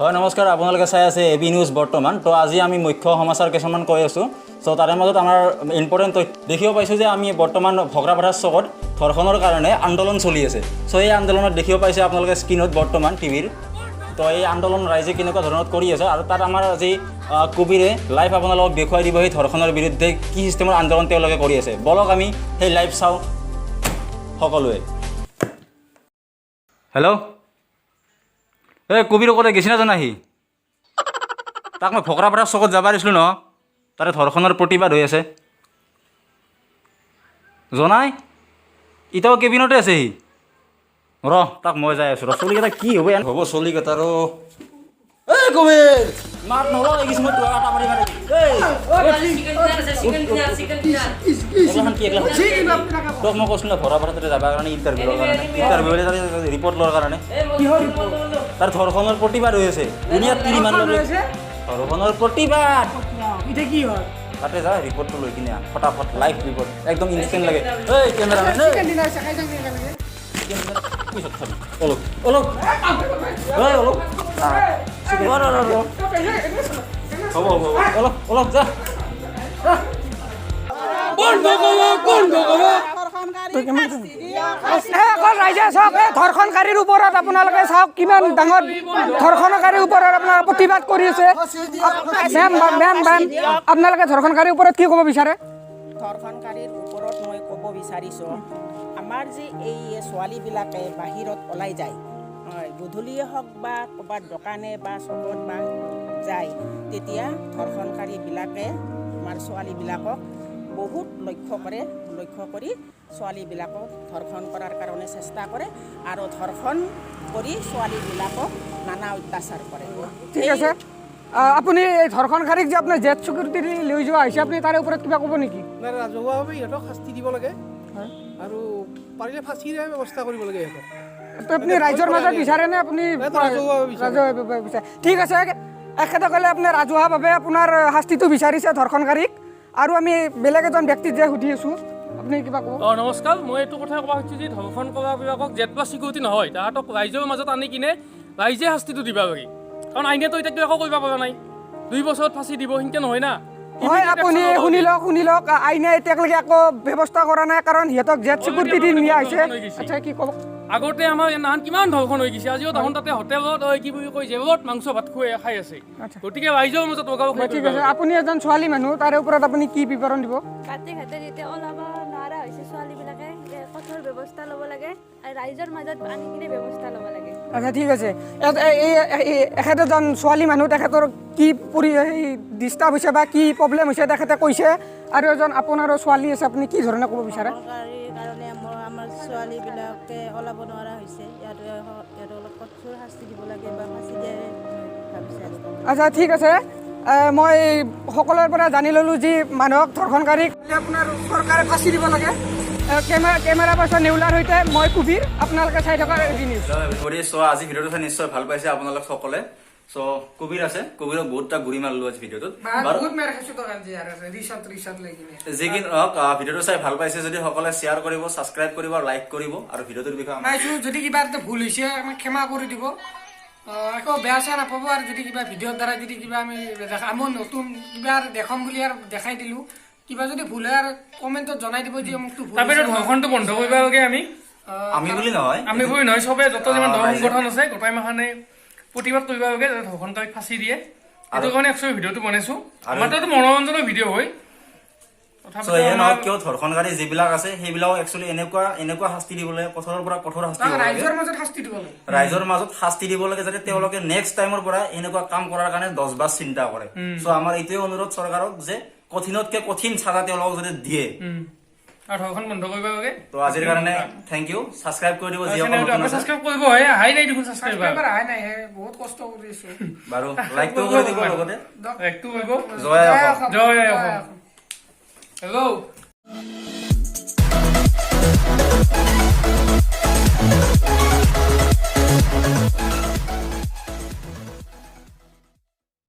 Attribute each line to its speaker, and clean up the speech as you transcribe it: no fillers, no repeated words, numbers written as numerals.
Speaker 1: হয়, নমস্কাৰ। আপোনালোকে চাই আছে এ বি নিউজ বৰ্তমান। তো আজি আমি মুখ্য সমাচাৰ কিছুমান কৈ আছোঁ। চ' তাৰে মাজত আমাৰ ইম্পৰ্টেণ্ট তথ্য দেখিব পাইছোঁ যে আমি বৰ্তমান ভকৰাপাৰাৰ চকত ধৰ্ষণৰ কাৰণে আন্দোলন চলি আছে। চ' এই আন্দোলনত দেখিব পাইছে আপোনালোকে স্ক্ৰীণত বৰ্তমান টিভিৰ। তো এই আন্দোলন ৰাইজে কেনেকুৱা ধৰণত কৰি আছে আৰু তাত আমাৰ আজি কবিৰে লাইভ আপোনালোকক দেখুৱাই দিব সেই ধৰ্ষণৰ বিৰুদ্ধে কি চিষ্টেমৰ আন্দোলন তেওঁলোকে কৰি আছে। বলক, আমি সেই লাইভ চাওঁ সকলোৱে। হেল্ল', এই কবিৰ ক'তে গেছি নাজানো আহি। তাক মই ভকৰাপাৰাৰ চকত যাব দিছিলোঁ ন, তাতে ধৰ্ষণৰ প্ৰতিবাদ হৈ আছে। জনাই এতিয়াও কেবিনতে আছে সি। ৰ, তাক মই যাই আছোঁ ৰ। চলিকেইটা কি হ'ব হ'ব চলিকেইটাৰো। এই কবিৰ, মাত নল এই মই তোক এটা মাৰি মাৰি। এই এইগিলাখান কি এইগিলাখান? তোক মই কৈছিলোঁ ন ভকৰাপাৰাতে যাবৰ কাৰণে, ইণ্টাৰভিউৰ কাৰণে, ইণ্টাৰভিউ ৰিপৰ্ট লোৱাৰ কাৰণে। তাৰ ধৰ্ষণৰ প্ৰতিবাদ হৈ আছে দুনিয়াত, তিনি মানুহ ধৰ্ষণৰ প্ৰতিবাদ।
Speaker 2: এতিয়া কি হয়?
Speaker 1: তাতে যা, ৰিপৰ্টটো লৈ কিনে আহ, ফটাফট লাইভ ৰিপৰ্ট একদম ইনষ্টেণ্ট লাগে। এই কেমেৰামেন, এই
Speaker 2: চিকেন ডিনাৰ খাই যাম একেলগে।
Speaker 1: পিছত খাবি। অলপ অলপ, এই অলপ ৰ, ৰ, ৰ, ৰ। হ'ব হ'ব হ'ব, অলপ অলপ যা।
Speaker 2: এই অকল ৰাইজে চাওক, এই ধৰ্ষণকাৰীৰ ওপৰত আপোনালোকে চাওক, কিমান ডাঙৰ ধৰ্ষণকাৰীৰ ওপৰত আপোনাৰ প্ৰতিবাদ কৰি আছে। মেম, মেম, মেম, আপোনালোকে ধৰ্ষণকাৰীৰ ওপৰত কি ক'ব বিচাৰে?
Speaker 3: ধৰ্ষণকাৰীৰ ওপৰত মই ক'ব বিচাৰিছোঁ, আমাৰ যে এই ছোৱালীবিলাকে বাহিৰত ওলাই যায়, হয়, গধূলিয়ে হওক বা ক'ৰবাত দোকানে বা চকত বা যায়, তেতিয়া ধৰ্ষণকাৰীবিলাকে আমাৰ ছোৱালীবিলাকক বহুত লক্ষ্য কৰে। লক্ষ্য কৰি ছোৱালীবিলাকক ধৰ্ষণ কৰাৰ কাৰণে চেষ্টা কৰে আৰু ধৰ্ষণ কৰি ছোৱালীবিলাকক নানা অত্যাচাৰ কৰে।
Speaker 2: ঠিক আছে। আপুনি এই ধৰ্ষণকাৰীক যে আপোনাৰ জেড চিকিউৰিটি দি লৈ যোৱা হৈছে, আপুনি তাৰে ওপৰত কিবা ক'ব নেকি?
Speaker 4: নাই, ৰাজহুৱাভাৱে ইহঁতক শাস্তি দিব লাগে আৰু পাৰিলে ফাঁচিৰে ব্যৱস্থা কৰিব লাগে ইহঁতক।
Speaker 2: তো আপুনি ৰাইজৰ মাজত বিচাৰেনে আপুনি?
Speaker 4: নাই, ৰাজহুৱাভাৱে বিচাৰে।
Speaker 2: ৰাজহুৱাভাৱে বিচাৰে। ঠিক আছে, এখেতসকলে আপোনাৰ ৰাজহুৱাভাৱে আপোনাৰ শাস্তিটো বিচাৰিছে ধৰ্ষণকাৰীক। আৰু আমি বেলেগ এজন ব্যক্তিক যে সুধি আছোঁ, আপুনি কিবা ক'ব?
Speaker 5: অঁ, নমস্কাৰ। মই এইটো কথা ক'ব খুজিছোঁ যে ধৰ্ষণ কৰাবিলাকক জেড প্লাছ চিকিউৰিটি নহয়, তাহাঁতক ৰাইজৰ মাজত আনি কিনে ৰাইজে শাস্তিটো দিব পাৰি। কাৰণ আইনেতো এতিয়া কিবা একো কৰিব পৰা নাই। 2 বছৰত ফাঁচি দিব, সেনেকৈ নহয় না।
Speaker 2: হয়, আপুনি শুনি লওক, শুনি লওক। আইনে এতিয়ালৈকে একো ব্যৱস্থা কৰা নাই, কাৰণ সিহঁতক জেড চিকিউৰিটি দি নিয়া হৈছে। আচ্ছা, কি ক'ব?
Speaker 5: আগতে আমাৰ নাহান কিমান ধৰ্ষণ হৈ গৈছে, আজিও তাহোন তাতে হোটেলত কি বুলি কয়, জেলত মাংস ভাত খুৱাই খাই আছে। গতিকে ৰাইজৰ মাজত লগাব।
Speaker 2: ঠিক আছে। আপুনি এজন ছোৱালী মানুহ, তাৰে ওপৰত আপুনি কি বিৱৰণ দিব?
Speaker 6: বাটে ঘাটে যেতিয়া ওলাব নোৱাৰা হৈছে ছোৱালীবিলাকে, কঠোৰ ব্যৱস্থা ল'ব লাগে আৰু ৰাইজৰ মাজত আনি কিনে ব্যৱস্থা ল'ব লাগে।
Speaker 2: আচ্ছা, ঠিক আছে। এই এখেত এজন ছোৱালী মানুহ, তেখেতৰ কি ডিষ্টাৰ্ব হৈছে বা কি প্ৰব্লেম হৈছে তেখেতে কৈছে। আৰু এজন আপোনাৰো ছোৱালী আছে, আপুনি কি ধৰণে ক'ব বিচাৰে?
Speaker 7: চৰকাৰীৰ কাৰণে আমাৰ ছোৱালীবিলাকে ওলাব নোৱাৰা হৈছে। ইয়াতে অলপ কঠোৰ শাস্তি দিব লাগে বা ফাঁচি দিয়াৰে ভাবিছে।
Speaker 2: আচ্ছা, ঠিক আছে। মই সকলোৰে পৰা জানি ল'লোঁ যি মানুহক ধৰ্ষণকাৰীক আপোনাৰ চৰকাৰে ফাঁচি দিব লাগে। কেমেৰা পাৰ্চন নেউলাৰ সৈতে মই কুবিৰ, আপোনালোকে চাই থকা নিউজ।
Speaker 1: Hello' everybody. চ' আজি ভিডিঅ'টো চাই নিশ্চয় ভাল পাইছে আপোনালোক সকলে। চ' কবিৰ আছে, কবিৰক বহুতটা গুৰি মাৰিলো আজি ভিডিঅ'টোত। বাৰু যি কি নহওক, ভিডিঅ'টো চাই ভাল পাইছে যদি সকলোৱে শ্বেয়াৰ কৰিব, ছাবস্ক্ৰাইব কৰিব আৰু লাইক কৰিব আৰু ভিডিঅ'টোৰ বিষয়ে
Speaker 2: নাইছো, যদি কিবা এটা ভুল হৈছে আমাক ক্ষমা কৰি দিব, একো বেয়া চেয়া নাপাব। আৰু যদি কিবা ভিডিঅ'ৰ দ্বাৰা যদি কিবা আমি আমি নতুন কিবা আৰু দেখাম বুলি আৰু দেখাই দিলোঁ, কিবা যদি ভুল হয় আৰু কমেণ্টত জনাই দিব যে অমুকটো ভুল
Speaker 5: তাৰপিছত
Speaker 2: হৈছে।
Speaker 5: ধৰ্ষণটো বন্ধ কৰিব লাগে আমি।
Speaker 1: আমি বুলি নহয়,
Speaker 5: আমি বুলি নহয়, চবে যত যিমান ধৰ্ম
Speaker 1: ৰাইজে।
Speaker 5: সংগঠন আছে গোটাই মাখানে প্ৰতিবাদ কৰিব লাগে যাতে ধৰ্ষণকাৰীক ফাঁচি দিয়ে। সেইটো কাৰণে একচুৱেলি ভিডিঅ'টো বনাইছো। আমাৰতো এইটো মনোৰঞ্জনৰ ভিডিঅ' হয়।
Speaker 1: চ'
Speaker 5: তথাপিতো
Speaker 1: এয়ে
Speaker 5: আমাৰ
Speaker 1: নহওক কিয়, ধৰ্ষণকাৰী যিবিলাক আছে সেইবিলাকক একচুৱেলি এনেকুৱা এনেকুৱা শাস্তি দিব লাগে, কঠোৰৰ পৰা কঠোৰ শাস্তি দিব লাগে।
Speaker 2: ৰাইজৰ মাজত শাস্তি দিব লাগে।
Speaker 1: ৰাইজৰ মাজত শাস্তি দিব লাগে যাতে তেওঁলোকে নেক্সট টাইমৰ পৰা এনেকুৱা কাম কৰাৰ কাৰণে 10 বাৰ চিন্তা কৰে। চ' আমাৰ এইটোৱে অনুৰোধ চৰকাৰক যে কঠিনতকে কঠিন সাজা তেওঁলোকক যাতে দিয়ে।
Speaker 5: আৰু ধৰ্ষণ বন্ধ কৰিব লাগে।
Speaker 1: তো আজিৰ কাৰণে thank U. Subscribe কৰি দিব যিসকল
Speaker 5: চেনেলটো
Speaker 1: নতুন
Speaker 5: আপুনি
Speaker 1: আছে।
Speaker 5: ছাবস্ক্ৰাইব কৰিব হে, আহাই নাই দেখোন ছাবস্ক্ৰাইবাৰ।
Speaker 2: ছাবস্ক্ৰাইবাৰ অহাই নাই হে, বহুত কষ্ট কৰি আছো।
Speaker 1: বাৰু, লাইকটো কৰি দিব লগতে।
Speaker 5: লাইকটো কৰিব।
Speaker 1: জয় অসম।
Speaker 5: জয় অসম। হেল্ল'।